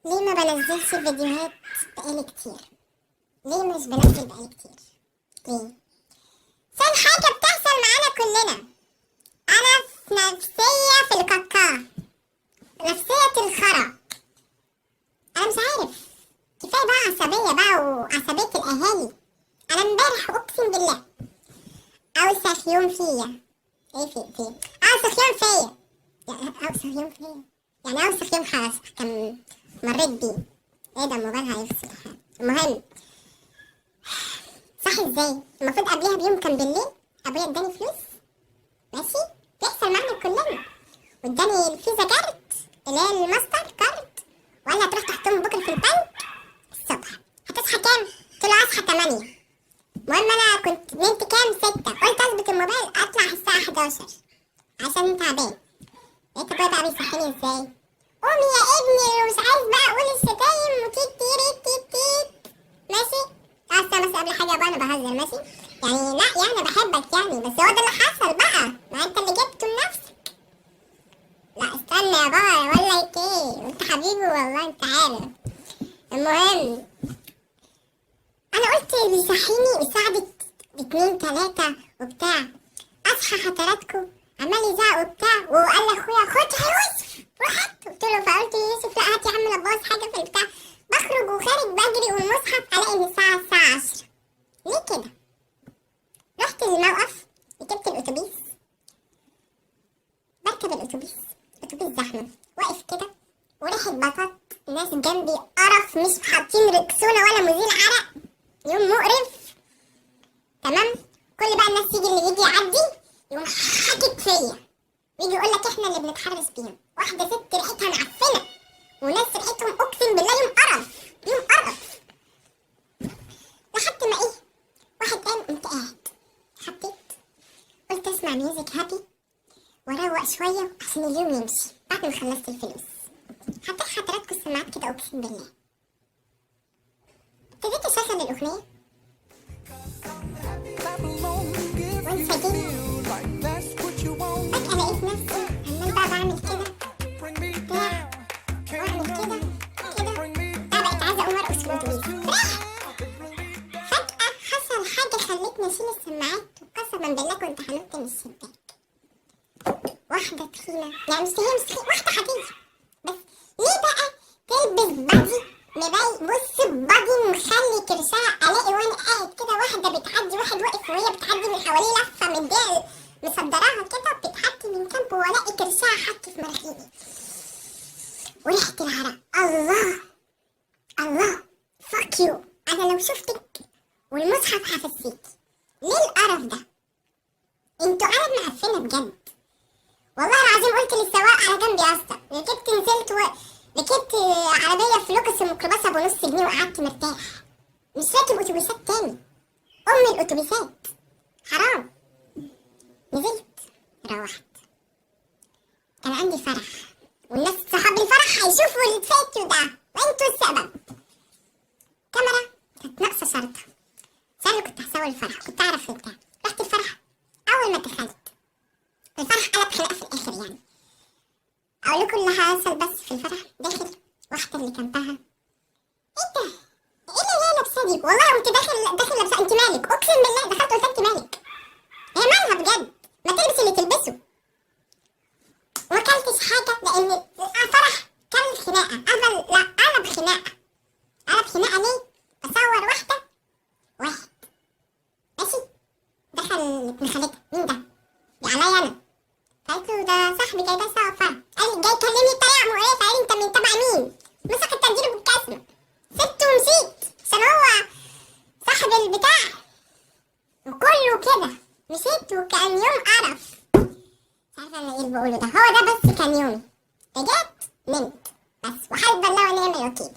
ليه ما بنزلش فيديوهات بقالي كتير؟ ليه مش بنزل بقالي كتير؟ ليه؟ عشان حاجة بتحصل معانا كلنا. أنا في نفسية في الكاكا، نفسية الخرا. أنا مش عارف، كفاية بقى عصبية بقى وعصبية الأهالي. أنا امبارح أقسم بالله أوسخ يوم فيا، إيه في أوسخ يوم فيا، يعني أوسخ يوم فيا، يعني أوسخ يوم خلاص كان مريت بيه. إيه ده الموبايل هيفصل. المهم صح إزاي؟ المفروض قبلها بيوم كان بالليل أبويا اداني فلوس، ماشي، بيحصل معانا كلنا، واداني الفيزا card اللي هي الماستر كارد، وقال لي هتروح تحطهم بكره في البنك الصبح. هتصحى كام؟ قلت له اصحى 8. المهم انا كنت نمت كام؟ 6. قلت اظبط الموبايل اطلع الساعة 11 عشان تعبان. لقيت ابويا بقى بيصحيني ازاي؟ قوم يا ابني ومش عايز بقى اقول الشتايم وتيت تيري تيت تيت، ماشي؟ اصل بس قبل حاجة يا بابا انا بهزر، ماشي؟ يعني لا يعني بحبك يعني، بس هو ده اللي حصل بقى، ما انت اللي جبته لنفسك. لا استنى يا بابا اقول لك ايه، انت حبيبي والله انت عارف. المهم انا قلت بيصحيني بيساعدك 2 3 وبتاع، اصحى حضراتكم عمال يزعق وبتاع، وقال لاخويا خد يا يوسف روح هات، قلت له، فقلت ليوسف لا هات يا عم لا تبوظ حاجة في البتاع. بخرج وخارج بجري والمصحف الاقي ان الساعة 10. ليه كده؟ رحت للموقف، ركبت الاتوبيس، بركب الاتوبيس، اتوبيس زحمة، واقف كده وريحه بطاط، ناس جنبي قرف، مش حاطين ركسونه ولا مزيل عرق، يوم مقرف. تمام؟ كل بقى الناس يجي اللي يجي يعدي يقوم حاطط فيا ويجي يقول لك احنا اللي بنتحرش بيهم. واحدة ست ريحتها معفنه وناس ريحتهم اقسم بالله يوم قرف، يوم قرف. لحد ما ايه، واحد قام، قمت قاعد، حطيت قلت اسمع music happy واروق شوية عشان اليوم يمشي. بعد ما خلصت الفلوس حطيت حضراتكم السماعات كده، اقسم بالله ابتديت اشغل الاغنية وانسجمت. فجاة لقيت نفسي عمال بقى بعمل كده بتاع واعمل كده كده بتاع، بقيت عايزه اقوم ارقص في الاتوبيس. فجاة حصل حاجة خلتني اشيل السماعات، وقسما بالله كنت هنط من الشباك. واحدة تخينة، يعني مش هي مش تخينة، واحدة عادية، بس ليه بقى تلبس body مبين؟ بص body مخلي كرشها، الاقي وانا قاعد كده واحدة بتعدي، واحد واقف وهي بتعدي من حواليه لفه مديها مصدراها كده، بتعدي من جنبه والاقي كرشها حك في مناخيري وريحه العرق. الله الله، fuck you، انا لو شفتك والمصحف هفسيك. ليه القرف ده؟ انتوا عالم معفنه بجد والله العظيم. قلت للسواق على جنب يا اسطى، ركبت نزلت ركبت عربية في لوكس الميكروباص ابو نص جنيه وقعدت مرتاح، مش راكب اتوبيسات تاني، ام الاتوبيسات حرام. نزلت روحت، كان عندي فرح والناس صحاب الفرح هيشوفوا الفيديو ده وانتوا السبب. كاميرا كانت ناقصه شرطه، عشان كنت هصور الفرح كنت اعرف بتاع. رحت الفرح، اول ما دخلت الفرح قلب خناقه في الاخر. يعني اقول لكم اللي حصل بس في الفرح. داخل واحدة اللي جنبها، ايه ده؟ ايه اللي هي لابسه دي؟ والله قمت داخل لابسه، انت مالك؟ اقسم بالله دخلت قلت انت مالك؟ هي مالها بجد؟ ما تلبس اللي تلبسه. وما اكلتش حاجة لان الفرح كان خناقه، قبل لا قلب خناقه. قلب خناقه ليه؟ بصور واحدة واحد ماشي دخل ابن خالتها، مين ده؟ دي عليا انا. قالت له ده صاحبي جاي بس اقف فرح. قال لي جاي يكلمني بطريقة مقرفة، قال لي انت من تبع مين؟ مسكت تديله بالكسمه، سبته ومشيت عشان هو صاحب البتاع وكله كده. مشيت وكان يوم قرف، مش عارفه انا ايه اللي بقوله ده، هو ده بس كان يومي. رجعت نمت بس، وحسب الله ونعم الوكيل.